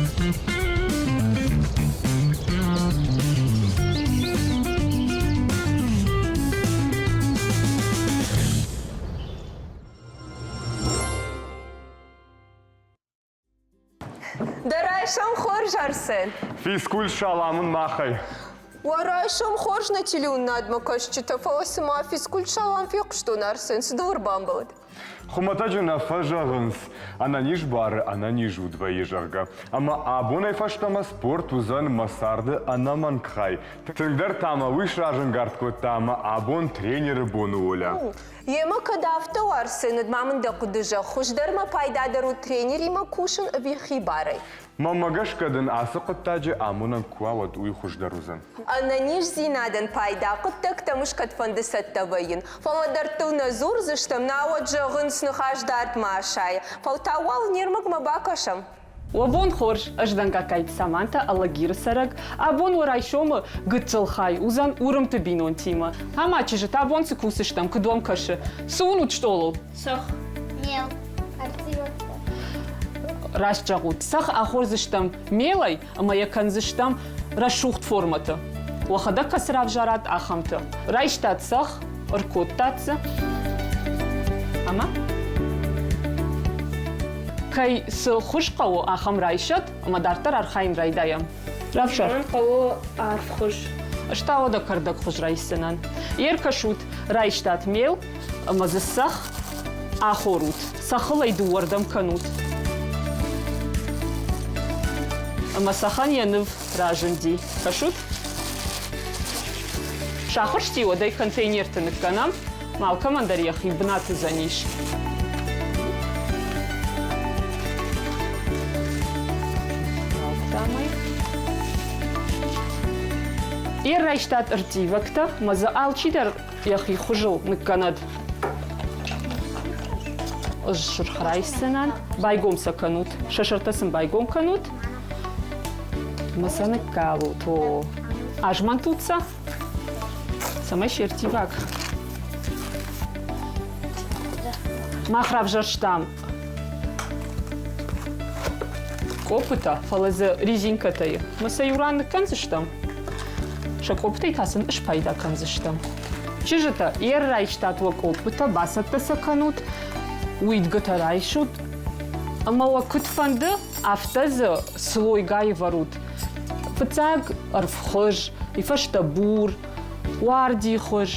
Дӕ райсом хорз, Арсен! Физкульт салам уын махӕй. Уӕ райсом хорз нӕ телеуынынадмӕ кӕсджытӕ, фӕлӕ цыма физкульт салам фехъуыстон, Арсен, цы дыл ӕрбамбӕлд? Хуымӕтӕджы нӕ фӕзӕгъынц, ӕнӕниз бары ӕнӕниз уд вӕййы, зӕгъгӕ. Ӕмӕ абонӕй фӕстӕмӕ спорт уыдзӕн мӕ царды ӕнӕмӕнг хай. Тынгдӕр та мӕ уый сразӕнгард кодта ӕмӕ абон тренеры боны Оля. Емӕ кӕд афтӕ у, Арсен, уӕд ма мын дӕ хъуыды зӕгъ, хуыздӕр мӕ пайдадӕр у тренеримӕ кусын ӕви хибарӕй? Мӕнмӕ гӕсгӕ дын ацы хъуыддаджы амонӕн куы уа, уӕд уый хуыздӕр уыдзӕн. Ӕнӕниздзинадӕн пайда хъуыддӕгтӕм ӕз кӕдфӕнды цӕттӕ вӕййын. Фӕлӕ дӕрдтыл нӕ дзурдзыстӕм, науӕд зӕгъынц, ныхас дардмӕ асайы. Фӕлтау уал не рмӕгмӕ бакӕсӕм. Уӕ бон хорз, ӕз дӕн Гагкайты Саманта, Алагиры цӕрӕг. Абон уӕ райсомы гыццыл хай уыдзӕн Уырымты бинонтимӕ. Ӕмӕ чызджытӕ абон цы кусдзыстӕм, куыд уӕм кӕсы? Цы уынут стъолыл? Цӕхх. Мел. Ӕрттивӕгтӕ. Раст зӕгъут, цӕхх ахордзыстӕм мелӕй ӕмӕ йӕ кӕндзыстӕм рӕсугъд формӕты. Уӕхӕдӕг кӕцы равзарат, ахӕмты. Райстат цӕхх, ӕркодтат дзы ӕмӕ кӕй цы хуыз хъӕуы, ахӕм райсӕд ӕмӕ дарддӕр архайын райдайӕм. Равзар. Мӕн хъӕуы арф хуыз. Ӕз та уӕдӕ кӕрдӕг хуыз райсдзынӕн. Ӕркӕсут, райстат мел ӕмӕ дзы цӕхх ахорут. Цӕххыл ӕй дыууӕрдӕм кӕнут. Ӕмӕ цӕхӕн йӕ ныв разынди. Кӕсут? Сахуырсти, уӕд ӕй контейнерты ныккӕнӕм. Алкӕмӕн дӕр йӕхи бынат уыдзӕнис. Йе райстат ӕрттивӕгтӕ, ӕмӕ дзы алчидӕр йӕхи хуызыл ныккӕнӕд. Ӕз сырх райсдзынӕн. Байгом сӕ кӕнут. Сӕ сӕртӕ сын байгом кӕнут. Ӕмӕ сӕ ныккалут. О, азмӕнтут сӕ, цӕмӕй се рттиваг. Мах равзӕрстам къоппытӕ, фӕлӕ дзы резинкӕтӕ и. Мӕ сӕ иу ран ныккӕндзыстӕм. Сӕ къоппытӕй та сын спайда кӕндзыстӕм. Чызджытӕ, йе райстат уӕ къоппытӕ, бацӕттӕ сӕ кӕнут, уидгуытӕ райсут ӕмӕ уӕ куыд фӕнды, афтӕ дзы слойгай ӕвӕрут. Фыццаг ӕрвхуыз, уый фӕстӕ бур, уардихуыз,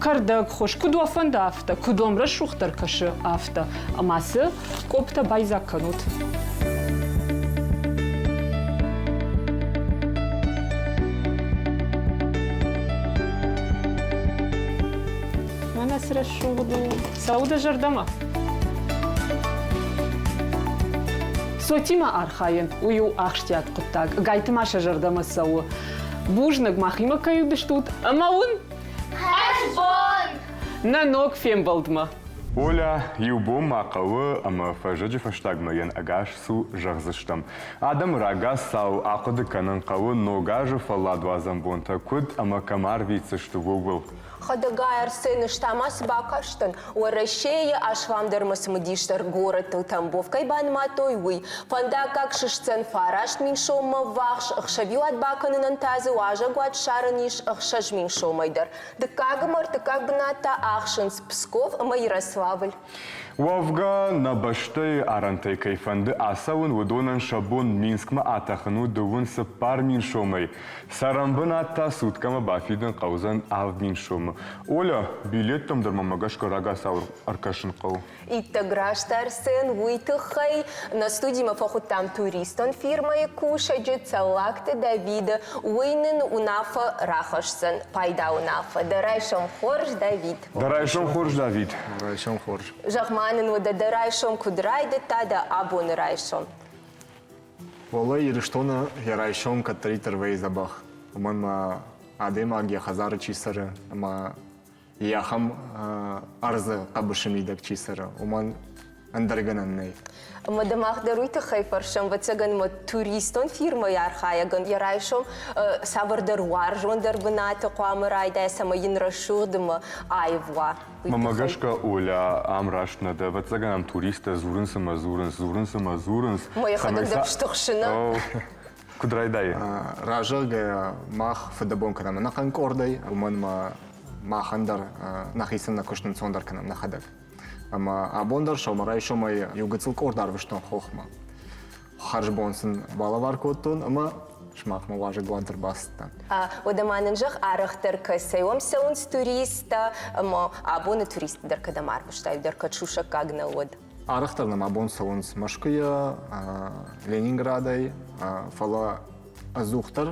кӕрдӕгхуыз, куыд уӕ фӕнды, афтӕ, куыд уӕм рӕсугъддӕр кӕсы, афтӕ. Ӕмӕ цы къоптӕ байдзаг кӕнут. Мӕнӕ цы рӕсугъд у. Цӕуы дӕ зӕрдӕмӕ? Цотимӕ архайын, уый у ахсджиаг хъуыддаг. Гайтыма сӕ зӕрдӕмӕ цӕуы. Бузныг, махимӕ кӕй уыдыстут ӕмӕ уын Хӕрзбон! Нӕ ног фембӕлдмӕ! Оля, иу бон ма хъӕуы ӕмӕ фӕззӕджы фӕстагмӕ йын ӕгас цу зӕгъдзыстӕм. Адӕмы рагацау ахъуыды кӕнын хъӕуы Ног азы фӕлладуадзӕн бонтӕ куыд ӕмӕ кӕм арвитдзысты, ууыл. Хӕдӕгай Арсены стӕ-ма цы бакастӕн, Уӕрӕсейы асламдӕр ӕмӕ цымыдисдӕр горӕттыл Тамбов кӕй банымадтой, уый. Фӕндаггаг сыстдзӕн 9000 соммӕ ввахс, ӕхсӕвиуат бакӕнынӕн та дзы уазӕгуат ссарын ис 6000 сомӕй дӕр. Дыккаг ӕмӕ ӕртыккаг бынат та ахсынц Псков ӕмӕ Ярославль. Уӕвгӕ, нӕ бӕстӕйы арӕнтӕй кӕй фӕнды ацӕуын, уыдонӕн сӕ бон Минскмӕ атӕхын у дыууын 4000 сомӕй. Цӕрӕнбынат та суткӕмӕ бафидын хъӕудзӕн 7000 сомы. Оля, билеттӕм дӕр мӕмӕ гӕсгӕ рагацау ӕркӕсын хъӕуы. Иттӕг раст Арсен, уый тыххӕй нӕ студимӕ фӕхуыдтам туристон фирмӕйы кусӕджы Цӕллагты Давиды. Уый нын уынаффӕ рахӕсдзӕн, пайда уынаффӕ. Дӕ райсом хорз, Давид. Дӕ райсом хорз, Давид. Райсом хорз. Зӕгъ-ма нын, уӕдӕ дӕ райсом куыд райдыдта, дӕ абоны райсом? Уӕллӕй, Ирыстоны йӕ райсом кӕддӕриддӕр вӕййы дзӕбӕх. Уымӕн ӕмӕ адӕймаг йӕ хӕдзары чи цӕры ӕмӕ йӕ ахӕм ӕрдзы хъӕбысы мидӕг чи цӕры, уымӕн. Ӕндӕр гӕнӕн нӕй. Ӕмӕ дӕ мах дӕр уый тыххӕй фӕрсӕм, ӕвӕццӕгӕн ма туристон фирмӕйы архайӕгӕн йӕ райсом цавӕрдӕр уарзондӕр бынаты хъуамӕ райдайа, цӕмӕй йын рӕсугъд ӕмӕ аив уа. Мӕнмӕ гӕсгӕ, Оля, ам раст нӕ дӕ. Ӕвӕццӕгӕн ам туристтӕ дзурынц ӕмӕ дзурынц, дзурынц ӕмӕ дзурынц. Мӕ йӕхӕдӕг дӕр стыхсыны. Куыд райдайы? Разӕгъгӕ мах фыдӕбон кӕнӕм ӕнӕхъӕн къордӕй, уымӕн ӕмӕ махӕн дӕр нӕхицӕн нӕ куыст ӕнцондӕр кӕнӕм нӕхӕдӕг. Ӕмӕ абон дӕр сӕумӕрайсомӕй иу гыццыл къорд арвыстон хохмӕ. Хӕрзбон сын балӕвар кодтон ӕмӕ сымахмӕ уазӕгуат ӕрбацыдтӕн. Уӕдӕ ма нын зӕгъ, арӕхдӕр кӕцӕй уӕм цӕуынц туристтӕ ӕмӕ абоны туристты дӕр кӕдӕм арвыстай, дӕр кӕд сусӕггаг нӕ уӕд? Арӕхдӕр нӕм абон цӕуынц Мӕскуыйӕ, Ленинградӕй, фӕлӕ ӕдзухдӕр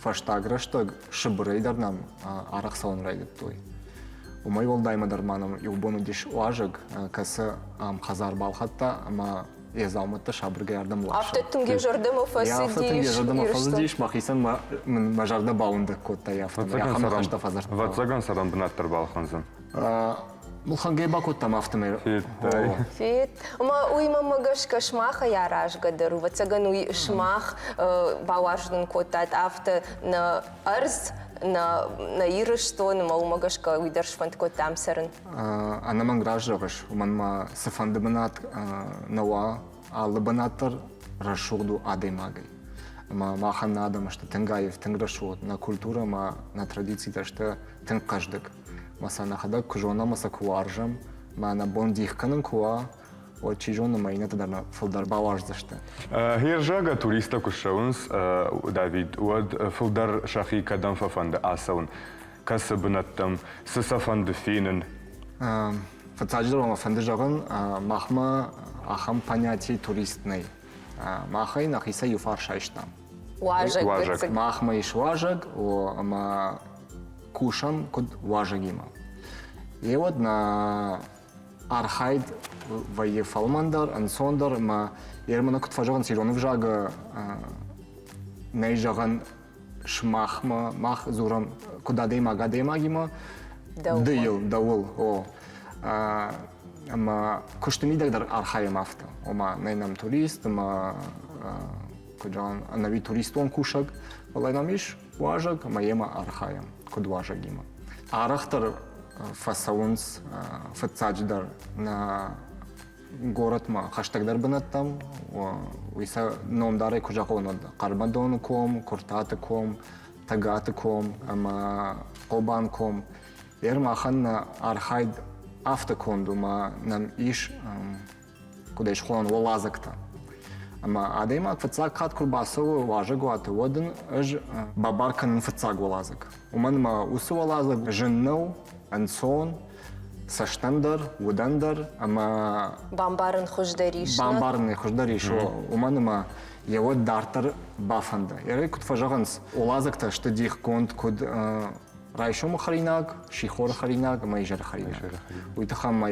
фӕстаг рӕстӕг Сыбырӕй дӕр нӕм арӕх цӕуын райдыдтой. Уымӕй уӕлдай ма дӕр ма нӕм иу бон уыдис уазӕг, кӕцы ам хӕдзар балхӕдта ӕмӕ йӕ дзаумӕттӕ сабыргай ардӕм ласы. Афтӕ тынг йӕ зӕрдӕмӕ фӕцыдис. Афтӕ тынг йӕ зӕрдӕмӕ фӕцыдис, мӕхицӕн мӕ зӕрдӕ бауындӕг кодта йӕ афтӕмӕй. Ахӕм ныхӕстӕ фӕдзырдта. Ӕвӕццӕгӕн цӕрӕн бынат дӕр балхӕндзӕн. Мулхангӕй бакодтам афтӕмӕй. Федтай. Фед. Ӕмӕ уый мӕнмӕ гӕсгӕ сымахӕй аразгӕ дӕр у. Ӕвӕццӕгӕн уый сымах бауарзын кодтат афтӕ нӕ ӕрдз, нӕ, нӕ Ирыстон, ӕмӕ уымӕ гӕсгӕ уый дӕр сфӕнд кодтам цӕрын. Ӕнӕмӕнг раст зӕгъыс, уымӕн ма цыфӕнды бынат нӕ уа, алы бынат дӕр рӕсугъд у адӕймагӕй. Ӕмӕ махӕн нӕ адӕм сты тынг аив, тынг рӕсугъд, нӕ культурӕ ӕмӕ нӕ традицитӕ сты тынг хъӕздыг. Мӕ сӕ нӕхӕдӕг куы зонӕм ӕмӕ сӕ куы уарзӕм, мӕ нӕ бон дих кӕнын куы уа, уӕд чи зоны, мӕ иннӕтӕ дӕр фылдӕр бауарздзысты. Херзагӕ туристтӕ куы ссӕуынц, Давид, уӕд фылдӕр сӕхи кӕдӕм фӕфӕнды ацӕуын? Кӕцы бынӕттӕм? Цы сӕ фӕнды фенын? Фыццаджыдӕр мӕ фӕнды зӕгъын, махмӕ ахӕм понятие турист нӕй. Махӕй нӕхицӕй иу фарс айстам. Уазӕг. Уазӕг. Махмӕ ис уазӕг, ӕмӕ кусӕм куыд уазӕгимӕ. Еуӕд нӕ архайд вӕййы фӕлмӕндӕр, ӕнцондӕр ӕмӕ ермӕ куыд фӕзӕгъынц ирон ӕвзагы нӕй зӕгъӕн сымахмӕ, мах дзурӕм куыд адӕймаг адӕймагимӕ, дыйыл, дӕуыл, о. Ӕмӕ куысты мидӕг дӕр архайӕм афтӕ. Ома, нӕй нӕм турист ӕмӕ куыд зӕгъӕм, ӕнӕуи туристон кусӕг, фӕлӕ нӕм ис уазӕг ӕмӕ йемӕ архайӕм, куыд уазӕгимӕ. Арӕхдӕр фӕцӕуынц фыццаджыдӕр нӕ горӕтмӕ хӕстӕгдӕр бынӕттӕм. Уый сӕ номдарӕй куы зӕгъон, уӕд Хъӕрмӕдоны ком, Куыртаты ком, Тӕгаты ком ӕмӕ Хъобан ком. Ер махӕн нӕ архайд афтӕ конд у, ӕмӕ нӕм ис куыд ӕй схонӕн, уӕладзыгтӕ. Ӕмӕ адӕймаг фыццаг хатт куы рбацӕуы уазӕгуаты, уӕд ын ӕз бабар кӕнын фыццаг уӕладзыг. Уымӕн ӕмӕ уыцы уӕладзыг зын нӕу, ӕнцон, цӕстӕн дӕр, удӕн дӕр ӕмӕ Бамбарын хуыздӕр ис. Бамбарын хуыздӕр ис, уымӕн ӕмӕ йӕ уӕд дарддӕр бафӕнды. Ерӕй куыд фӕзӕгъынц, уӕладзыгтӕ сты дихгонд куыд райсомы хӕринаг, сихоры хӕринаг ӕмӕ изӕры хӕринаг. Уый тыххӕй ма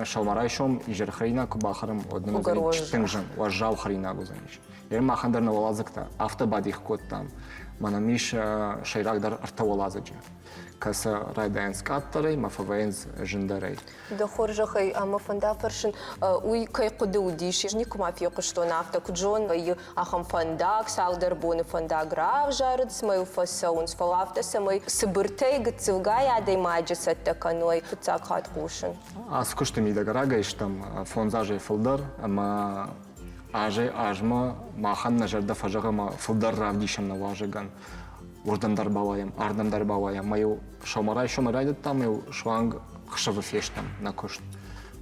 сӕумӕрайсом изӕры хӕринаг куы бахӕрӕм, уӕд нын уыдзӕни тынг зын, уӕззау хӕринаг уыдзӕнис. Йе махӕн дӕр нӕ уӕладзыгтӕ афтӕ бадих кодтам. Мӕнӕн ис сӕйрагдӕр ӕртӕ уӕладзыджы, кӕцы райдайынц къаддӕрӕй мӕ фӕвӕййынц зындӕрӕй. Дӕ хорзӕхӕй ӕмӕ фӕнда фӕрсын, уый кӕй хъуыды уыдис, ӕз никуыма фехъуыстон афтӕ, куыд зон, вӕййы ахӕм фӕндаг, цалдӕр боны фӕндаг равзарынц, цӕмӕй йыл фӕцӕуынц, фӕлӕ афтӕ цӕмӕй цыбыртӕй, гыццылгай адӕймаджы цӕттӕ кӕной, фыццаг хатт хъусын. Ацы куысты мидӕг рагӕй стӕм фондз азӕй фылдӕр ӕмӕ азӕй-азмӕ махӕн нӕ зӕрдӕ фӕзӕгъы ӕмӕ фылдӕр равдисӕм нӕ уазӕгӕн. Уырдӕм дӕр бауайӕм, ардӕм дӕр бауайӕм. Мӕ-иу сӕумӕрайсомӕй райдыдтам, иу суанг хсӕвы фестӕм нӕ куыст.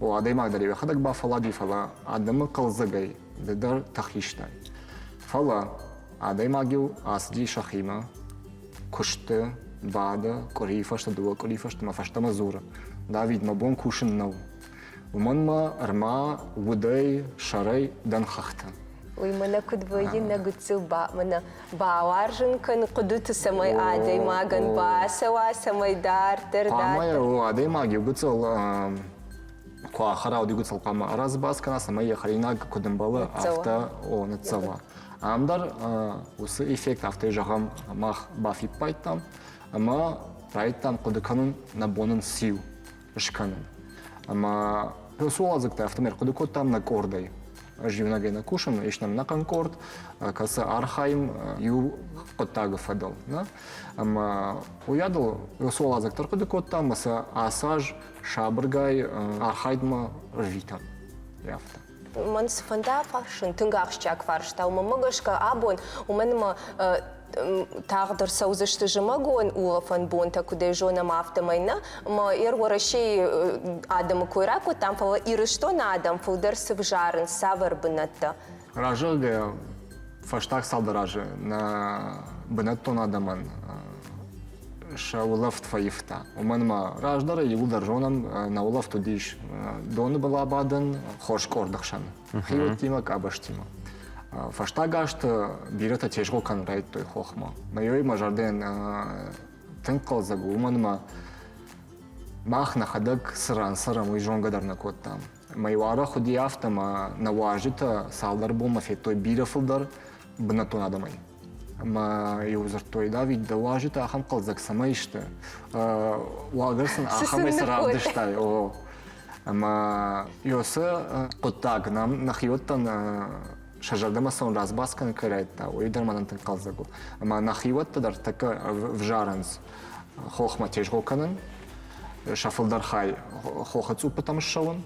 О, адӕймаг дӕр йӕхӕдӕг бафӕллади, фӕлӕ адӕмы хъӕлдзӕгӕй ды дӕр тых истай. Фӕлӕ адӕймаг-иу ацыди сӕхимӕ, куысты, бады, къуырийы фӕстӕ, дыууӕ къуырийы фӕстӕ мӕ фӕстӕмӕ дзуры: Давид, мӕ бон кусын нӕу. Уымӕн мӕ ӕрма удӕй, сӕрӕй дӕн хӕхты. Уый мӕнӕ куыд вӕййы нӕ гыццыл ба, мӕнӕ бауарзын кӕн хъуыдыты, цӕмӕй адӕймагӕн бацӕуа, цӕмӕй дарддӕр Хъуамӕ адӕймаг иу гыццыл куы ахӕра, уӕд иу гыццыл хъуамӕ аразбас кӕна, цӕмӕй йӕ хӕринаг куыд ӕмбӕлы, афтӕ о, ныццӕуа. Ам дӕр уыцы эффект, афтӕ зӕгъӕм, мах бафиппайдтам ӕмӕ райдыдтам хъуыды кӕнын, нӕ бон ын циу скӕнын. Ӕмӕ Уыцы уалдзӕгтӕ афтӕмӕй ӕрхъуыды кодтам нӕ къордӕй. Ӕз иунӕгӕй нӕ кусын, ис нӕм ӕнӕхъӕн къорд, кӕцы архайӕм иу хъуыддағы фӕдыл. Нӕ? Ӕмӕ уыйадыл уыцы уӕладзӕгтӕ ӕрхъуыды кодтам ӕмӕ сӕ ацы аз сабыргай архайдмӕ рвитӕм. Афтӕ. Мӕн цы фӕнда фӕрсын, тынг ахсджиаг фарста у. Мӕнмӕ гӕсгӕ абон, уымӕн ӕмӕ тагъд ӕрцӕудзысты зымӕгон улӕфӕн бонтӕ, куыдӕй зонӕм, афтӕмӕй нӕ. Ӕмӕ ер Уӕрӕсейы адӕмы кой ракодтам, фӕлӕ Ирыстоны адӕм фылдӕр цы взарынц, цавӕр бынӕттӕ? Разӕгъгӕ, фӕстаг цалдӕр азы нӕ бынӕттон адӕмӕн сӕ улӕфт фӕивта. Уымӕн ӕмӕ раздӕры иууылдӕр зонӕм, нӕ улӕфт уыдис доны был абадын, хорз къорды хсӕн, хиуӕттимӕ, къабӕзтимӕ. Фӕстаг азты бирӕтӕ тезгъо кӕнын райдыдтой хохмӕ. Мӕ мӕ зӕрдӕйӕн тынг хъӕлдзӕг у, уымӕн ӕмӕ мах нӕхӕдӕг цы ран цӕрӕм, уый зонгӕ дӕр нӕ кодтам. Ӕмӕ-иу арӕх уыди афтӕ, ӕмӕ нӕ уазджытӕ цалдӕр бонмӕ федтой бирӕ фылдӕр бынӕттон адӕмӕй. Ӕмӕ-иу дзырдтой, Давид, дӕ уазджытӕ ахӕм хъӕлдзӕг цӕмӕй сты? Уагӕр сын ахӕмӕй цы равдыстай? О. Ӕмӕ Иосы хъуыддаг нӕм нӕхиуӕттӕн сӕ зӕрдӕмӕ цӕуын разбас кӕнын кӕй райдыдта, уый дӕр мӕнӕн тынг хъӕлдзӕг у. Ӕмӕ нӕхиуӕттӕ дӕр тӕккӕ ӕвзарынц хохмӕ тезгъо кӕнын, сӕ фылдӕр хай хохы цъуппытӕм ссӕуын.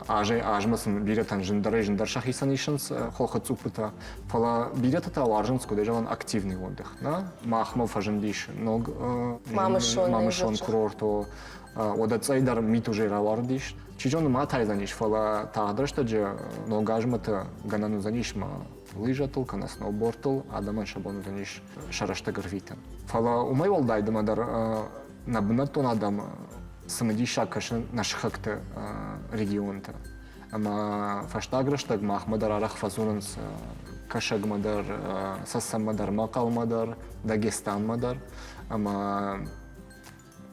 Азӕй азмӕ сын бирӕтӕн зындӕрӕй-зындӕр сӕхицӕн исынц хохы цъуппытӕ, фӕлӕ бирӕтӕ та уарзынц, куыд зӕгъын, активный отдых. Нӕ? Махмӕ фӕзындис ног Мамысон курорт, уӕдӕ цъӕй дӕр мит уже рауардис. Чи зоны, ма тайдзӕнис, фӕлӕ тагъд рӕстӕджы ног азмӕты гӕнӕн уыдзӕнис мӕ лыжӕтыл кӕнӕ сноубордтыл адӕмӕн сӕ бон уыдзӕнис сӕ рӕстӕг ӕрвитын. Фӕлӕ уымӕй уӕлдай дымӕ дӕр нӕ бынӕттон адӕм цымыдисаг кӕсы нӕ сыхӕгты регионты. Ӕмӕ фӕстаг рӕстӕг махмӕ дӕр арӕх фӕдзурынц Кӕсӕгмӕ дӕр, Цӕцӕнмӕ дӕр, Мӕхъӕлмӕ дӕр, Дагестанмӕ дӕр. Ӕмӕ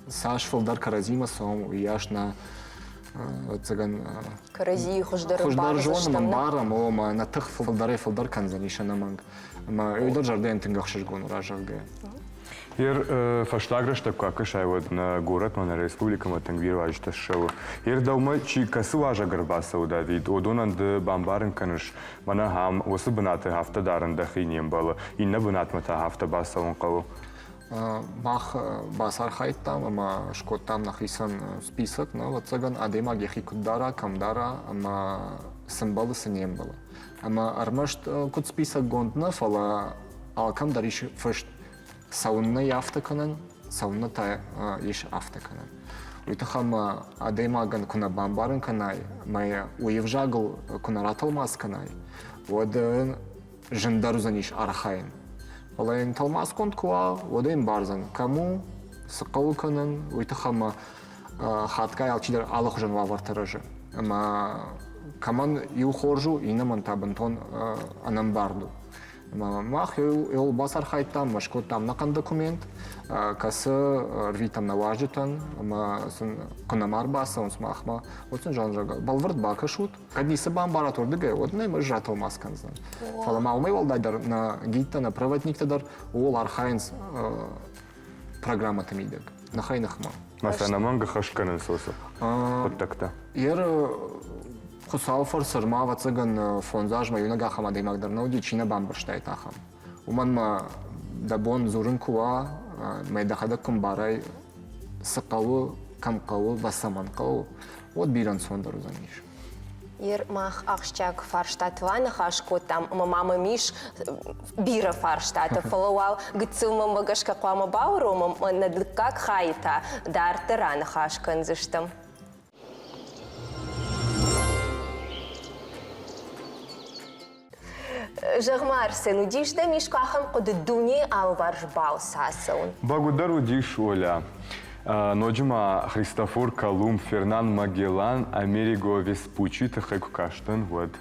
цас фылдӕр кӕрӕдзимӕ цӕуӕм, уыйас нӕ ӕвӕццӕгӕн кӕрӕдзийы хуыздӕр хуыздӕр зонӕм, ӕмбарӕм, ӕмӕ нӕ тых фылдӕрӕй фылдӕр кӕндзӕнис ӕнӕмӕнг. Ӕмӕ уый дӕр зӕрдӕйӕн тынг ӕхсызгон у разӕгъгӕ. Ер фӕстаг рӕстӕг куы акӕсай, уӕд нӕ горӕтмӕ, нӕ республикӕмӕ тынг бирӕ уазджытӕ ссӕуы. Ер дӕумӕ чи кӕцы уазӕг ӕрбацӕуы, Давид, уыдонӕн ды бамбарын кӕныс, мӕнӕ ахӕм уыцы бынаты афтӕ дарын дӕхи не мбӕлы, иннӕ бынатмӕ та афтӕ бацӕуын хъӕуы. Мах бацархайдтам ӕмӕ скодтам нӕхицӕн список, ӕвӕццӕгӕн, адӕймаг йӕхи куыд дара, кӕм дара ӕмӕ цы мбӕлы, цы не мбӕлы. Ӕмӕ ӕрмӕст куыд списокгонд нӕ, фӕлӕ алкӕм дӕр ис фыст, цӕуыннӕ йӕ афтӕ кӕнӕн, цӕуыннӕ та ис афтӕ кӕнӕн. Уый тыххӕй ӕмӕ адӕймагӕн куы нӕ бамбарын кӕнай ӕмӕ йӕ уый ӕвзагыл куы нӕ ратӕлмац кӕнай, уӕд зындӕр уыдзӕнис архайын. Фӕлӕ йын тӕлмацгонд куы уа, уӕд ӕй ӕмбардзӕн, кӕм у, цы хъӕуы кӕнын, уый тыххӕй ӕмӕ хатгай алчидӕр алыхуызон уавӕрты рӕзы. Ӕмӕ кӕмӕн иу хорз у, иннӕмӕн та бынтон ӕнӕмбард у. Ӕмӕ мах иуыл бацархайдтам, ӕмӕ скодтам нӕхъӕн документ, кӕцы рвитӕм нӕ уазджытӕн, ӕмӕ сын куы нӕма ӕрбацӕуынц махмӕ, уӕд сын зӕгъӕм, бӕлвырд бакӕсут, Кӕд ницы бамбарат уырдыгӕй, уӕд нӕм ӕз ратӕлмац кӕндзӕн. Фӕлӕ ма уымӕй уӕлдай дӕр нӕ гидтӕ, нӕ проводниктӕ дӕр ууыл архайынц программӕты мидӕг, ныхӕй-ныхмӕ. Мӕ сӕ ӕнӕмӕнг ӕххӕст кӕнынц уыцы хъуыддӕгтӕ. Ер Хуыцауы фӕрцы ма, ӕвӕццӕгӕн, фондз азмӕ иунӕг ахӕм адӕймаг дӕр нӕ уыди, чи нӕ бамбӕрстаид ахӕм. Уымӕн ма дӕ бон дзурын куы уа, мӕ дӕхӕдӕг куы мбарай, цы хъӕуы, кӕм хъӕуы, ба цӕмӕн хъӕуы, уӕд бирӕ ӕнцондӕр уыдзӕнис. Ер мах ахсджиаг фарстатыл аныхас кодтам, ӕмӕ ма мӕм ис бирӕ фарстатӕ, фӕлӕ уал гыццыл мӕнмӕ гӕсгӕ хъуамӕ бауромӕм, нӕ дыккаг хайы та дарддӕр аныхас кӕндзыстӕм. Зӕгъ-ма, Арсен, уыдис дӕм искуы ахӕм хъуыды дунейы алыварс балцы ацӕуын? Бӕгуыдӕр уыдис, Оля. Ноджы ма Христофор Колумб, Фернан Магеллан, Америго Веспуччи тыххӕй куы кастӕн, уӕд.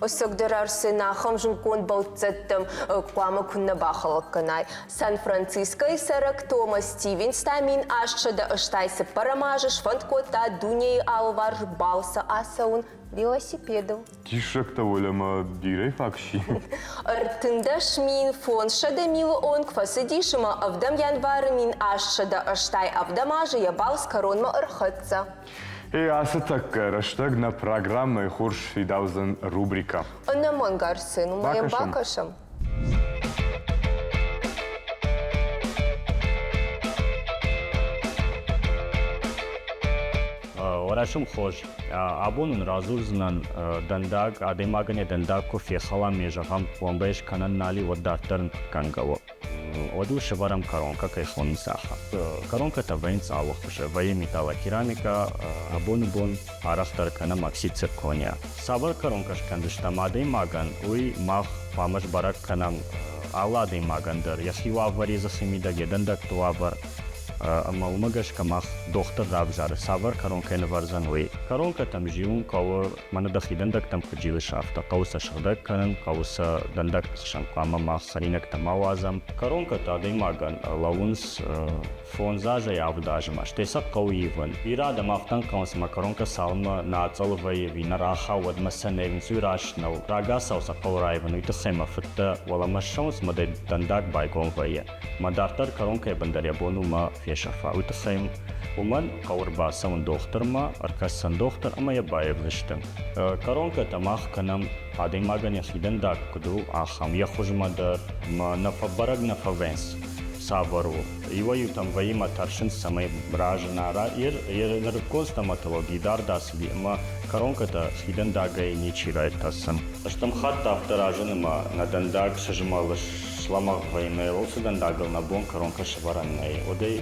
Ӕцӕгдӕр Арсен ахӕм зындгонд бӕлццӕттӕм хъуамӕ куыннӕ бахӕлӕг кӕнай. Сан-Францискойы цӕрӕг Томас Стивенс та 1884 азы сфӕнд кодта дунейы алыварс балцы ацӕуын велосипедыл. Диссӕгтӕ уӕлӕмӕ бирӕ фаг си. 13 500 милы онг фӕцыдис ӕмӕ ӕвдӕм январы 1887 азы йӕ балц кӕронмӕ ӕрхӕццӕ. Э, ацы тӕккӕ рӕстӕг нӕ программӕйы хорз фидаудзӕн рубрикӕ. Ӕнӕмӕнг Арсен, уымӕ йӕм бакӕсӕм. Уӕрӕсым хорз. Абон уын радзурдзынӕн дӕндаг, адӕймагӕн йӕ дӕндаг куы фехӕла ме зӕгъӕм, пломбӕ скӕнӕн нал и, уӕд дарддӕр ын кӕнгӕ у. Уӕд ыл сӕвӕрӕм коронкӕ, кӕй хонынц, ахӕм. Коронкӕтӕ вӕййынц алы хуызы. Вӕййы металлокерамикӕ, абоны бон арӕхдӕр кӕнӕм оксид циркония. Цавӕр коронкӕ скӕндзыстӕм адӕймагӕн, уый мах хъуамӕ сбӕрӕг кӕнӕм алы адӕймагӕн дӕр йӕхи уавӕр, йӕ дзыхы мидӕг, йӕ дӕндӕгты уавӕр. Ӕмӕ уымӕ гӕсгӕ мах дохтыр равзары, цавӕр коронкӕ нывӕрдзӕн, уый. Коронкӕтӕм зилын хъӕуы Мӕнӕ дӕхи дӕндӕгтӕм куыд зилыс, афтӕ хъӕуы сӕ сыгъдӕг кӕнын, хъӕуы сӕ дӕндӕгты хсӕн хъуамӕ мах хӕринӕгтӕ ма уадзӕм. Коронкӕтӕ адӕймагӕн лӕууынц фондз азӕй авд азмӕ, стӕй сӕ хъӕуы ивын. Бирӕ адӕм афтӕ ӕнхъӕлынц, ӕмӕ коронкӕ цалынмӕ нӕ ацъӕлы вӕййы ӕви нӕ рахауы, уӕдмӕ сӕ нӕ ивынц, уый раст нӕу. Рагацау сӕ хъӕуы раивын, уый тыххӕй мӕ фыдтӕ уӕлӕмӕ ссӕуынц ӕмӕ дӕ дӕндаг байгом вӕййы. Мӕ дарддӕр коронкӕйы бын дӕр йӕ бон у мӕ фесӕфа. Уый тыххӕй уымӕн хъӕуы ӕрбацӕуын дохтырмӕ, ӕркӕсдзӕн дохтыр ӕмӕ йӕ баивдзысты. Коронкӕтӕ мах кӕнӕм, адӕймагӕн йӕхи дӕндаг куыд у, ахӕм. Йӕ хуызмӕ дӕр мӕ нӕ фӕбӕрӕг, нӕ фӕвӕйынц, цавӕр у. Иуӕй-иутӕм вӕййы мӕ тӕрсынц, цӕмӕй разына. Нырыккон стоматологи дард ацыди ӕмӕ коронкӕтӕ хи дӕндагӕй ничи раиртасдзӕн. Стӕм хатт афтӕ разыны мӕ нӕ дӕндаг сызмӕлы Слӕмӕгъ вӕййы, уыцы дӕндагыл нӕ бон коронкӕ сӕвӕрӕн нӕй, уӕд ӕй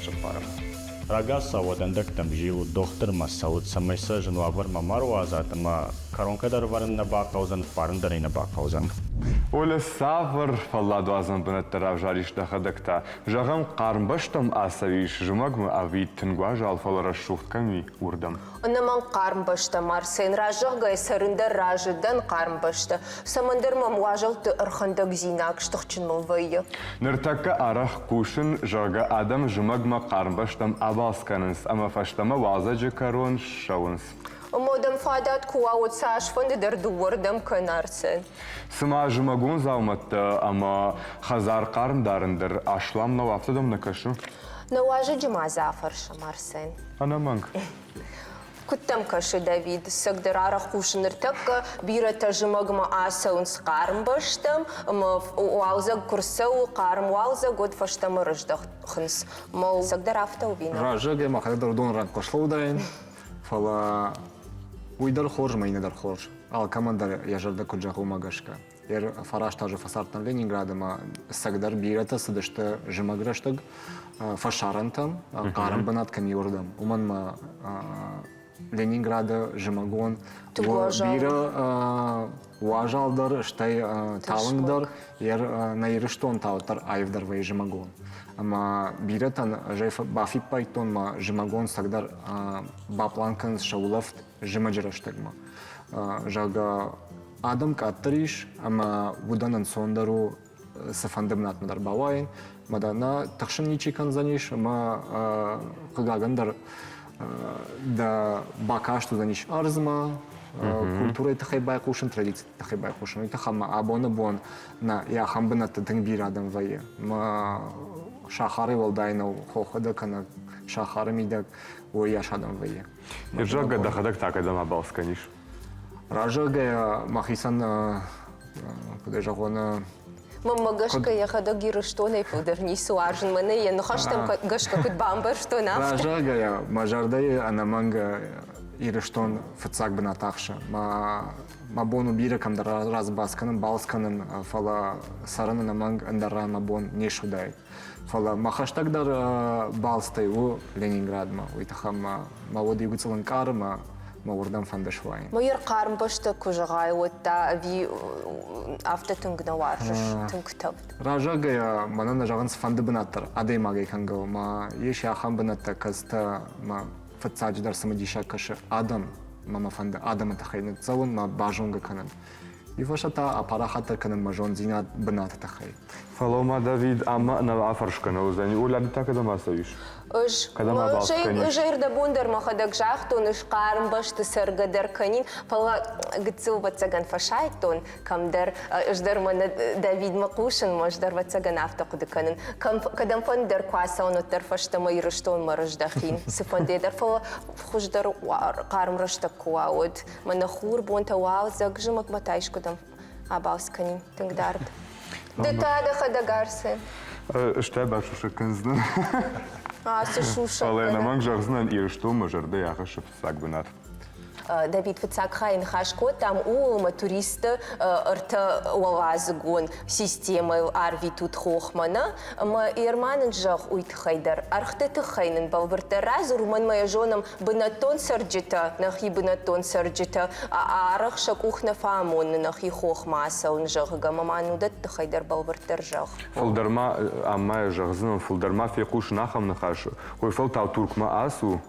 сӕппарӕм. Рагацау уӕ дӕндӕгтӕм зилут, дохтырмӕ цӕут, цӕмӕй сӕ зын уавӕрмӕ ма руадзат ӕмӕ коронкӕ дӕр ӕвӕрын нӕ бахъӕудзӕн, ӕппарын дӕр ӕй нӕ бахъӕудзӕн. Оля, цавӕр фӕлладуадзӕн бынӕттӕ равзарис дӕхӕдӕг та? Зӕгъӕм, хъарм бӕстӕм ацӕуис зымӕгмӕ ӕви тынг уазал, фӕлӕ рӕсугъд кӕм и, уырдӕм? Ӕнӕмӕнг хъарм бӕстӕ, Марсен, разӕгъгӕй цӕрын дӕр разы дӕн хъарм бӕстӕ. Цӕмӕндӕр мӕм уазӕлтты ӕрхӕндӕгдзинаг стыхджын мыл вӕййы. Ныртӕккӕ арӕх хъусын, зӕгъгӕ, адӕм зымӕгмӕ хъарм бӕстӕм абалц кӕнынц ӕмӕ фӕстӕмӕ уалдзӕджы кӕрон ссӕуынц. Ӕмӕ дӕм фадат куы уа, уӕд цасфӕнды дӕр дыууӕрдӕм кӕн, Арсен. Цыма зымӕгон дзаумӕттӕ ӕмӕ хӕдзар хъарм дарын дӕр аслам нӕу, афтӕ дӕм нӕ кӕсы? Нӕ уазӕджы ма дзы афӕрсӕм, Арсен. Ӕнӕмӕнг. Куыд дӕм кӕсы, Давид, цӕгдӕр арӕх хъусы ныртӕккӕ, бирӕтӕ зымӕгмӕ ацӕуынц хъарм бӕстӕм, ӕмӕ уалдзӕг куы рцӕуы, хъарм уалдзӕг, уӕд фӕстӕмӕ рыздӕхынц. Мӕ цӕгдӕр афтӕ у ви нӕ? Раззагӕй мӕхӕдӕг дӕр уыдон рӕнхъ слӕудаин, фӕлӕ уый дӕр хорз ӕмӕ иннӕ дӕр хорз. Алкӕмӕн дӕр йӕ зӕрдӕ куыд зӕгъы, уымӕ гӕсгӕ. Фараст азы фӕцардтӕн Ленинграды ӕмӕ цӕгдӕр бирӕтӕ цыдысты зымӕг рӕстӕг фӕсарӕнтӕм, хъарм бынат кӕм и, уырдӕм. Уымӕн ӕмӕ Ленинграды зымӕгон бирӕ уазалдӕр, стӕй талынгдӕр, нӕ Ирыстон та уӕддӕр аивдӕр вӕййы зымӕгон. Ӕмӕ бирӕтӕн ӕз ӕй бафиппайдтон, мӕ зымӕгон цӕгдӕр баплан кӕнынц сӕ улӕфт зымӕджы рӕстӕгмӕ. Зӕгъгӕ, адӕм къаддӕр ис ӕмӕ уыдон ӕнцондӕр у цыфӕнды бынатмӕ дӕр бауайын. Мӕ дӕ нӕ тыхсын ничи кӕндзӕнис ӕмӕ хъыгагӕн дӕр дӕ бакаст уыдзӕнис ӕрдзмӕ, культурӕйы тыххӕй байхъусын, традициты тыххӕй байхъусын. Уый тыххӕй ӕмӕ абоны бон нӕ ахӕм бынӕтты тынг бирӕ адӕм вӕййы. Мӕ сахары уӕлдай нӕу хохы дӕ кӕнӕ сахары мидӕг уыйас адӕм вӕййы. Зӕгъгӕ, дӕхӕдӕг та кӕдӕм абалц кӕнис? Разӕгӕйӕ мӕхицӕн, куыд ӕй зӕгъон, Мӕнмӕ гӕсгӕ йӕхӕдӕг Ирыстонӕй фылдӕр ницы уарзын. Мӕнӕ йӕ ныхӕстӕм гӕсгӕ куыд бамбӕрстон, афтӕ. Разӕгӕйӕ мӕ зӕрдӕйы ӕнӕмӕнг Ирыстон фыццаг бынат ахсы. Мӕ бон у бирӕ кӕмдӕр разбац кӕнын, балц кӕнын, фӕлӕ цӕрын ӕнӕмӕнг ӕндӕр ран мӕ бон не суыдаид. Фӕлӕ мӕ хӕстӕгдӕр балцтӕй у Ленинградмӕ. Уый тыххӕй мӕ уд иу гыццыл ӕнкъары, мӕ уырдӕм фӕнды суайын. Мӕ хъарм бӕстӕ куы зӕгъай, уӕд та ӕви афтӕ тынг нӕ уарзыс, тынг тӕвд? Разӕгӕй мӕнӕн нӕ зӕгъынц фӕнды бынат дӕр адӕймагӕй кӕнгӕ у. Мӕ ис ахӕм бынӕттӕ, кӕцытӕ мӕ фыццаджыдӕр цымыдисаг кӕсы адӕм, мӕ мӕ фӕнды адӕмы тыххӕй ныццӕуын, мӕ базонгӕ кӕнын. Уый фӕстӕ та апарахатдӕр кӕнын мӕ зонддзинад бынаты тыххӕй. Фӕлӕ ма Давид ӕмӕ нӕ афӕрсгӕ нӕ уыдзӕни. Оля, ды та кӕдӕм ацӕуис? Ӕз Кӕдӕм абалц кӕнис? Ӕз ӕрдӕбон дӕр мӕхӕдӕг загътон, ӕз хъарм бӕсты цӕргӕ дӕр кӕнин, фӕлӕ гыццыл ӕвӕццӕгӕн фӕсайдтон кӕмдӕр. Ӕз дӕр мӕнӕ Давидмӕ хъусын, ӕз дӕр ӕвӕццӕгӕн афтӕ хъуыды кӕнын. Кӕм, кӕдӕмфӕнды дӕр куы ацӕуын, уӕддӕр фӕстӕмӕ Ирыстонмӕ рыздӕхин, цыфӕнды дӕр, фӕлӕ хуыздӕр хъарм рӕстӕг куы уа, уӕд. Мӕнӕ хур бонтӕ уалдзӕг, зымӕгмӕ та искуыдӕм абалц кӕнин тынг дард. Ды та дӕхӕдӕг Арсен. Стӕй басусӕг кӕндзынӕн. Ацы сусӕг. Фӕлӕ ӕнӕмӕнг зӕгъдзынӕн, Ирыстонмӕ зӕрдӕйы ахӕссы фыццаг бынат. Давид фыццаг хайы ныхас кодтам, ууыл ӕмӕ туристты ӕртӕ уӕладзыгон системӕйыл арвитут хохмӕ, нӕ? Ӕмӕ Ерма нын зӕгъ уый тыххӕй дӕр. Ӕргъты тыххӕй нын бӕлвырддӕр радзур, уымӕн ма йӕ зонӕм, бынӕттон цӕрджытӕ, нӕхи бынӕттон цӕрджытӕ арӕх сӕ къух нӕ фӕамоны нӕхи хохмӕ ацӕуын, зӕгъгӕ, ӕмӕ ма уыдӕтты тыххӕй дӕр бӕлвырддӕр зӕгъ. Фылдӕр ма, ӕмӕ зӕгъдзынӕн, фылдӕр ма фехъусын ахӕм ныхас, уый фӕлтау Туркмӕ ацу,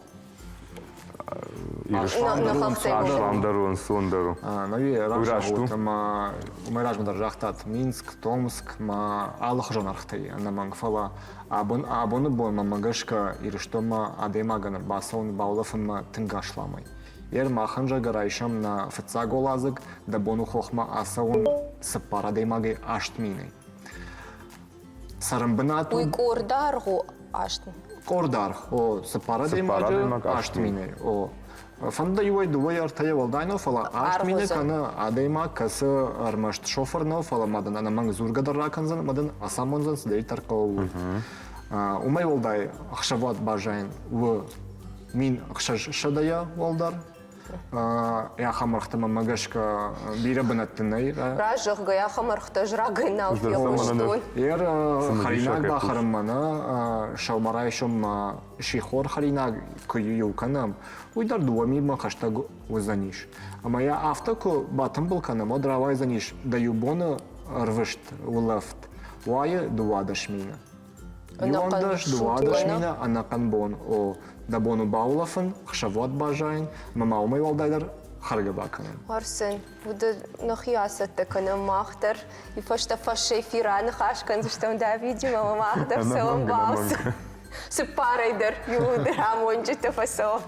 Асламдӕр у, ӕнцондӕр у. Науи раст у. Ӕмӕ уымӕй размӕ дӕр загътат Минск, Томск ма алыхуызон ӕргътӕй ӕнӕмӕнг, фӕлӕ абон абоны бонмӕ мӕ гӕсгӕ Ирыстонмӕ адӕймагӕн ӕрбацӕуын баулӕфынмӕ тынг асламӕй. Ер махӕн зӕгъгӕ райсӕм нӕ фыццаг уӕладзыг, дӕ бон у хохмӕ ацӕуын цыппар адӕймагӕй 8 000-ӕй. Цӕрӕнбынат Уый къорд аргъ у аст. Къорд аргъ, о, цыппар адӕймаджы 8 000-ӕй, о. Фӕнды иуӕй дыууӕ ӕртӕйӕ уӕлдай нӕу, фӕлӕ 8 000 кӕны адӕймаг, кӕцы ӕрмӕст шофыр нӕу, фӕлӕ ма дын ӕнӕмӕнг дзургӕ дӕр ракӕндзӕн ӕмӕ дын ацамондзӕн, цыдӕриддӕр хъӕуы, уый. Уымӕй уӕлдай ӕхсӕвуат баззайын у 1600-йӕ уӕлдӕр. Ахӕм ӕргътӕ мӕмӕ гӕсгӕ бирӕ бынӕтты нӕй. Раст зӕгъгӕ, ахӕм ӕргътӕ ӕз рагӕй нал фехъуыстон. Ер хӕринаг бахӕрынмӕ нӕ сӕумӕрайсоммӕ сихор хӕринаг куы иу кӕнӕм, уый дӕр дыууӕ милмӕ хӕстӕг уыдзӕнис. Ӕмӕ йӕ афтӕ куы батымбыл кӕнӕм, уӕд рауайдзӕнис дӕ иу боны ӕрвыст улӕфт уайы 12 мины. 11, 12 мины ӕнӕхъӕн бон. О, дӕ бон у баулӕфын, хсӕвуат баззайын, ӕмӕ ма уымӕй уӕлдай дӕр хӕргӕ бакӕнын. Арсен, уыды нӕхи ацӕттӕ кӕнӕм мах дӕр. И фӕстӕ фӕсэфир аныхас кӕндзыстӕм Давидимӕ, ӕмӕ мах дӕр цӕуӕм балцы. Цыппарӕй дӕр иууылдӕр амонджытӕ фӕцӕуӕм.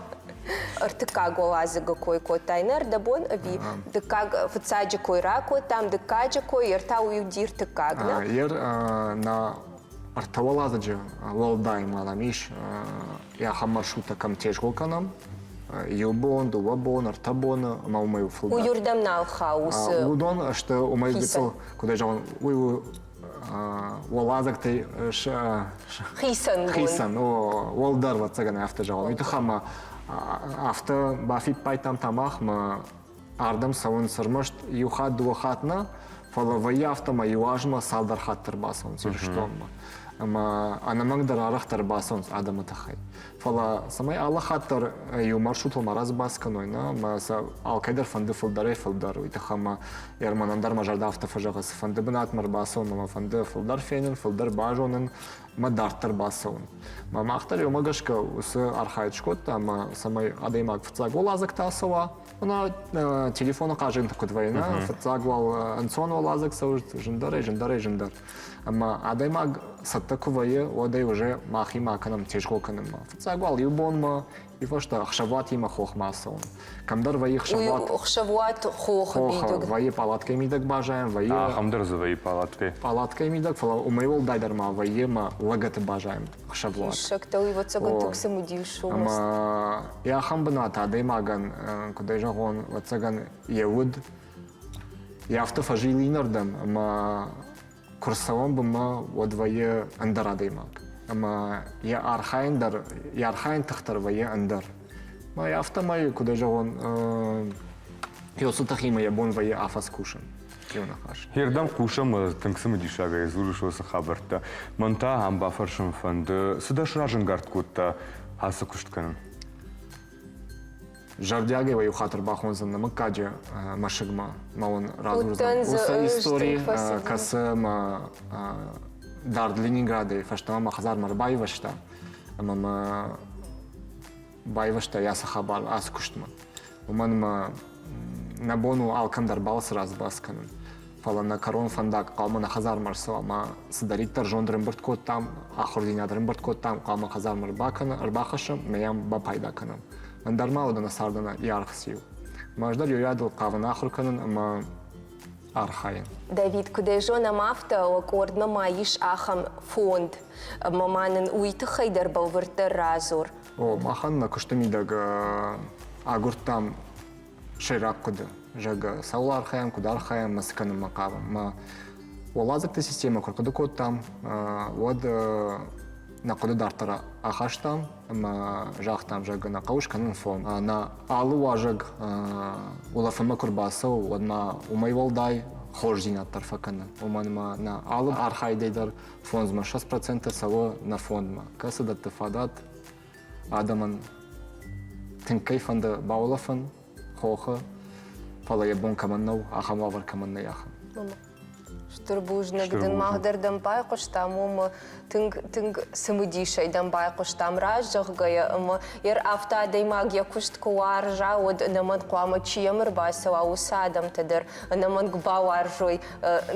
Ӕртыккаг уӕладзыгы кой кодтай нӕ ӕрдӕбон ӕви дыккаг фыццаджы кой ракодтам, дыккаджы кой, ӕртӕ уый уыди ӕртыккаг, нӕ? Ер нӕ ӕртӕ уӕладзыджы уӕлдай ма нӕм ис ахӕм маршруттӕ кӕм тезгъо кӕнӕм, иу бон, дыууӕ бон, ӕртӕ боны ӕмӕ уымӕй фылдӕр. Уый нал хауы уыцы Уыдон сты уымӕй гыццыл, куыд ӕй зӕгъон, уый у уӕладзӕгтӕй хицӕнгонд. Хицӕн, уӕлдӕр, ӕвӕццӕгӕн, афтӕ зӕгъон. Уый тыххӕй ӕмӕ афтӕ бафиппайдтам та махмӕ ардӕм цӕуынц ӕрмӕст иу хатт, дыууӕ хатт нӕ, фӕлӕ вӕййы афтӕ ӕмӕ иу азмӕ цалдӕр хатты ӕрбацӕуынц Ирыстонмӕ. Ӕмӕ ӕнӕмӕнгдӕр арӕхдӕр ӕрбацӕуынц адӕмы тыххӕй. Фӕлӕ цӕмӕй алы хатт дӕр иу маршрутыл ма разбас кӕной, нӕ, ӕмӕ сӕ алкӕй дӕр фӕнды фылдӕрӕй-фылдӕр, уый тыххӕй ӕмӕ Ерманӕн дӕр мӕ зӕрдӕ афтӕ фӕзӕгъы, цыфӕнды бынатмӕ ӕрбацӕуын мӕ фӕнды фылдӕр фенын, фылдӕр базонын, мӕ дарддӕр бацӕуын. Мӕ мах дӕр уымӕ гӕсгӕ уыцы архайд скодта, ӕмӕ цӕмӕй адӕймаг фыццаг уӕладзыгты ацӕуа, ӕмӕ телефоны хъазӕнты куыд вӕййы, нӕ, фыццаг уал ӕнцон уӕладзыг цӕуы, зындӕрӕй, зындӕрӕй, зындӕр. Ӕмӕ адӕймаг цӕттӕ куы вӕййы, уӕд ӕй уже махимӕ акӕнӕм тезгъо кӕнынмӕ. Фыццаг уал иу бонмӕ, уый фӕстӕ ӕхсӕвуатимӕ хохмӕ ацӕуын. Кӕмдӕр вӕййы ӕхсӕвуат. Ӕхсӕвуат хохы мидӕг. Вӕййы палаткӕйы мидӕг базайӕн, вӕййы. Ахӕм дӕр дзы вӕййы палаткӕ. Палаткӕйы мидӕг, фӕлӕ уымӕй уӕлдайдӕр ма вӕййы ӕмӕ лӕгӕты базайӕн ӕхсӕвуат. Диссӕгтӕ, уый ӕвӕццӕгӕн тынг цымыдис у. Ӕмӕ йӕ ахӕм бынат адӕймагӕн, куыд ӕй зӕгъон, ӕвӕццӕгӕн йӕ уд йӕ афтӕ фӕзилы иннӕрдӕм ӕмӕ куы рцӕуӕм бынмӕ, уӕд вӕййы ӕндӕр адӕймаг. Ӕмӕ йӕ архайын дӕр, йӕ архайын тых дӕр вӕййы ӕндӕр. Мӕ афтӕмӕй, куыд ӕй зӕгъон, уыцы тыхимӕ йӕ бон вӕййы афӕдз кусын. Иу ныхас. Хердӕм хъусӕм, тынг цымыдисагӕй дзурыс уыцы хабӕрттӕ. Мӕн та ам бафӕрсын фӕнды, цы дӕ сразӕнгард кодта ацы куыст кӕнын? Зӕрдиагӕй уӕ иу хатт ӕрбахондзӕн нӕ мыггаджы мӕсыгмӕ, мӕ уын радзурдзӕн уыцы истори, кӕцы мӕ дард Ленинградӕй фӕстӕмӕ мӕ хӕдзармӕ ӕрбайвӕзта ӕмӕ мӕ байвӕзта ацы хабар, ацы куыстмӕ. Уымӕн мӕ. Нӕ бон у алкӕм дӕр балцы разбас кӕнын. Фӕлӕ нӕ кӕрон фӕндаг хъуамӕ нӕ хӕдзармӕ ӕрцӕуа ӕмӕ цыдӕриддӕр зонд ӕрӕмбырд кодтам, ахуырдзинад ӕрӕмбырд кодтам, хъуамӕ хӕдзармӕ ӕрбакӕнӕм, ӕрбахӕссӕм ӕмӕ йӕм бапайда кӕнӕм. Ӕндӕр ма уыд нӕ цардӕн йӕ аргъ циу. Мӕ ӕз дӕр йойадыл хъавын ахуыр кӕнын ӕмӕ архайын. Давид, куыдӕй зонӕм, афтӕ уӕ къордмӕ ма ис ахӕм фонд, ӕмӕ ма нын уый тыххӕй дӕр бӕлвырддӕр радзур. О, махӕн нӕ куысты мидӕг агуырдтам сӕйраг хъуыды, зӕгъгӕ, цӕуыл архайӕм, куыд архайӕм ӕмӕ цы кӕнынмӕ хъавӕм. Мӕ уӕладзыгты системӕ куы ӕрхъуыды кодтам, уӕд нӕ хъуыды дарддӕр ахастам ӕмӕ загътам, зӕгъгӕ, нӕ хъӕуы скӕнын фон. Нӕ алы уазӕг улӕфынмӕ куы рбацӕуы, уӕд ма уымӕй уӕлдай хорздзинад дӕр фӕкӕны. Уымӕн ӕмӕ нӕ алы архайдӕй дӕр 5-6% цӕуы нӕ фондмӕ, кӕцы дӕтты фадат адӕмӕн тынг кӕй фӕнды баулӕфын хохы, фӕлӕ йӕ бон кӕмӕн нӕу, ахӕм уавӕр кӕмӕн нӕй, ахӕм. Стыр бузныг дын, мах дӕр дӕм байхъуыстам, уымӕ тынг тынг цымыдисӕй дӕм байхъуыстам раззӕгъгӕйӕ ӕмӕ йӕ афтӕ адӕймаг йӕ куыст куы уарза, уӕд ӕнӕмӕнг хъуамӕ чи йӕм ӕрбацӕуа, уыцы адӕмтӕ дӕр ӕнӕмӕнг бауарзой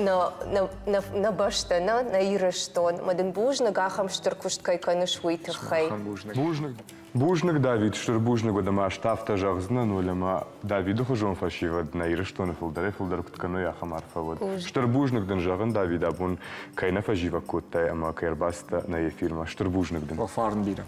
нӕ, нӕ, нӕ, нӕ бӕстӕ, нӕ, нӕ Ирыстон. Мӕ дын бузныг, ахӕм стыр куыст кӕй кӕныс, уый тыххӕй. Бузныг. Бузныг. Бузныг, Давид, стыр бузныг уыд ӕмӕ ӕз та афтӕ зӕгъдзынӕн, уӕлӕ ӕмӕ Давиды хуызон фӕсивӕд нӕ Ирыстоны фылдӕрӕй-фылдӕр куыд кӕной, ахӕм арфӕ уӕд. Стыр бузныг дын зӕгъын, Давид, абон кӕй нӕ фӕзивӕг кодтай ӕмӕ кӕй ӕрбацыдтӕ нӕ эфирмӕ. Стыр бузныг дын. Фарн бирӕ.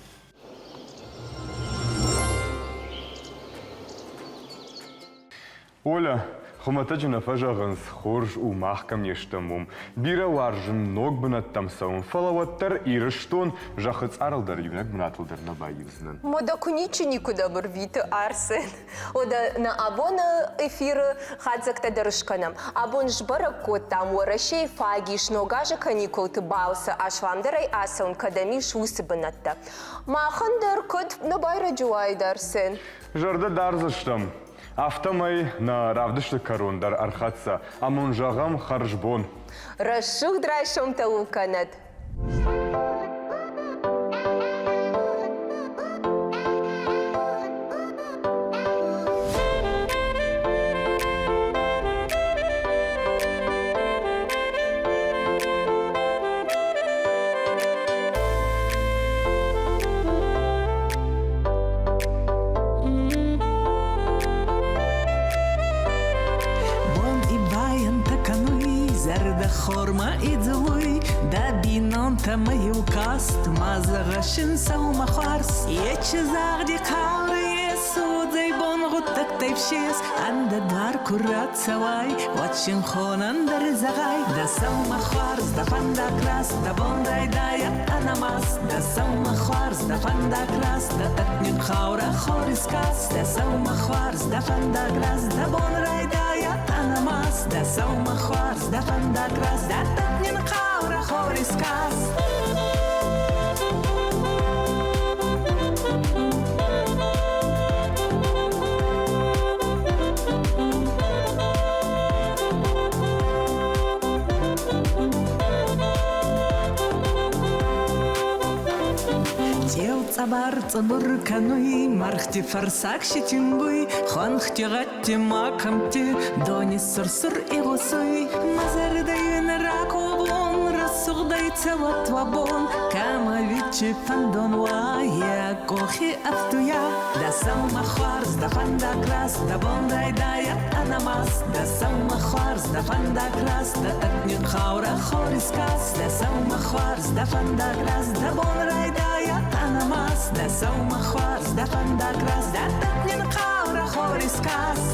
Оля, хуымӕтӕджы нӕ фӕзӕгъынц, хорз у, мах кӕм не стӕм, уым. Бирӕ уарзын ног бынӕттӕм цӕуын, фӕлӕ уӕддӕр Ирыстон зӕххы цъарыл дӕр иунӕг бынатыл дӕр нӕ баивдзынӕн. Модӕ куы ничи никуыдӕм ӕрвиты, Арсен. Уӕдӕ нӕ абоны эфиры хатдзӕгтӕ дӕр скӕнӕм. Абон сбӕрӕг кодтам, Уӕрӕсейы фаг ис ног азы каникулты балцы асламдӕрӕй ацӕуын кӕдӕм ис, уыцы бынӕттӕ. Махӕн дӕр кӕд нӕ байрӕджы уаид, Арсен? Зӕрдӕ дардзыстӕм. Афтӕмӕй нӕ равдысты кӕрон дӕр ӕрхӕццӕ. Ӕмӕ зӕгъӕм хӕрзбон. Рӕсугъд райсомтӕ уыл кӕнӕд! Бон ибайӕнтӕ кӕнуй, зӕрдӕ хормӕ идзулуй, дӕ бийнонтӕмӕ еу каст, ма зӕгъӕ син сӕумӕ хуарз. Ечи загъди хъаурӕ есудзӕй бон гъуддӕгтӕй фсес, ӕндӕдуар ку рацӕуай, уӕд синхонӕн дӕр зӕгъай, дӕ сӕумӕ хуарз, дӕ фӕндаг раст, дӕ бон райдайӕ ӕнӕмаст, дӕ сӕумӕ хуарз, дӕ фӕндаг раст, дӕ тӕтник хъаурӕ хор искаст, дӕ сӕумӕ хуарз, дӕ фӕндаг раст, дӕ бон райдайӕ ӕнӕмаст, дӕ сӕумӕ хуарз, дӕ фӕндаг раст, дӕ тӕтник хъаурӕ хор искаст. Цъеу цъӕбар-цъубур кӕнуй, мӕргъти фӕрсаг си тингуй, хуӕнхти, гъӕдти ма кӕмтти дони сур-сур игъусуй. Мӕ зӕрдӕ ин раковун, рӕсугъдӕй цӕуӕт уӕ бон, кӕмӕ чи фӕндон уа, йӕ къохи ӕфтуйа. Дӕ сӕумӕ хуарз, дӕ фӕндаг раст, дӕ бон райдайӕд ӕнӕмаст. Дӕ сӕумӕ хуарз, дӕ фӕндаг раст, дӕ тӕкни хъаурӕ хор искаст. Дӕ сӕумӕ хуарз, дӕ фӕндаг раст, дӕ бон райдайӕд ӕнӕмаст. Дӕ сӕумӕ хуарз, дӕ фӕндаг раст, дӕ тӕкни хъаурӕ хор искаст.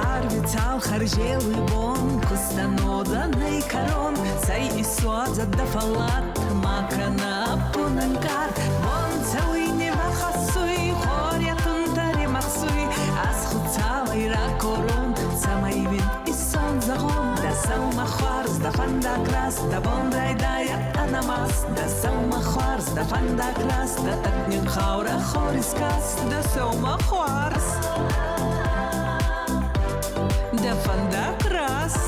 Арви цал хӕрзелуй бон, кустанодӕнӕй кӕрон, цӕй исуадзӕд дӕ фӕллад, ма кӕнӕ ӕппун ӕнкъард. Бон цӕуй, не хӕссуй, хор йӕ тунтӕ римӕхсуй, ӕз Хуцауӕй ракорун, цӕмӕй уин исон зӕгъон, дӕ сӕумӕ хуарз. дӕ фӕндаг раст, дӕ бон райдайӕд ӕнӕмаст, дӕ сӕумӕ хуарз, дӕ фӕндаг раст, дӕ нин хъаурӕ хори скаст, дӕ сӕумӕ хуарз, дӕ фӕндаг раст.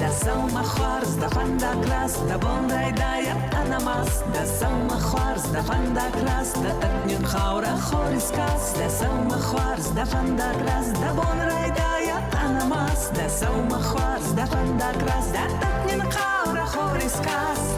Дӕ сӕумӕ хуарз, дӕ фӕндаг раст, дӕ бон райдайӕд ӕнӕмаст, дӕ сӕумӕ хуарз, дӕ фӕндаг раст, дӕ нин хъаурӕ хори скаст, дӕ сӕумӕ хуарз, дӕ фӕндаг раст, дӕ бон райдайӕд ӕнӕмаст, дӕ сӕумӕ хуарз, дӕ фӕндаг раст, дӕ нин хъаурӕ хори скаст.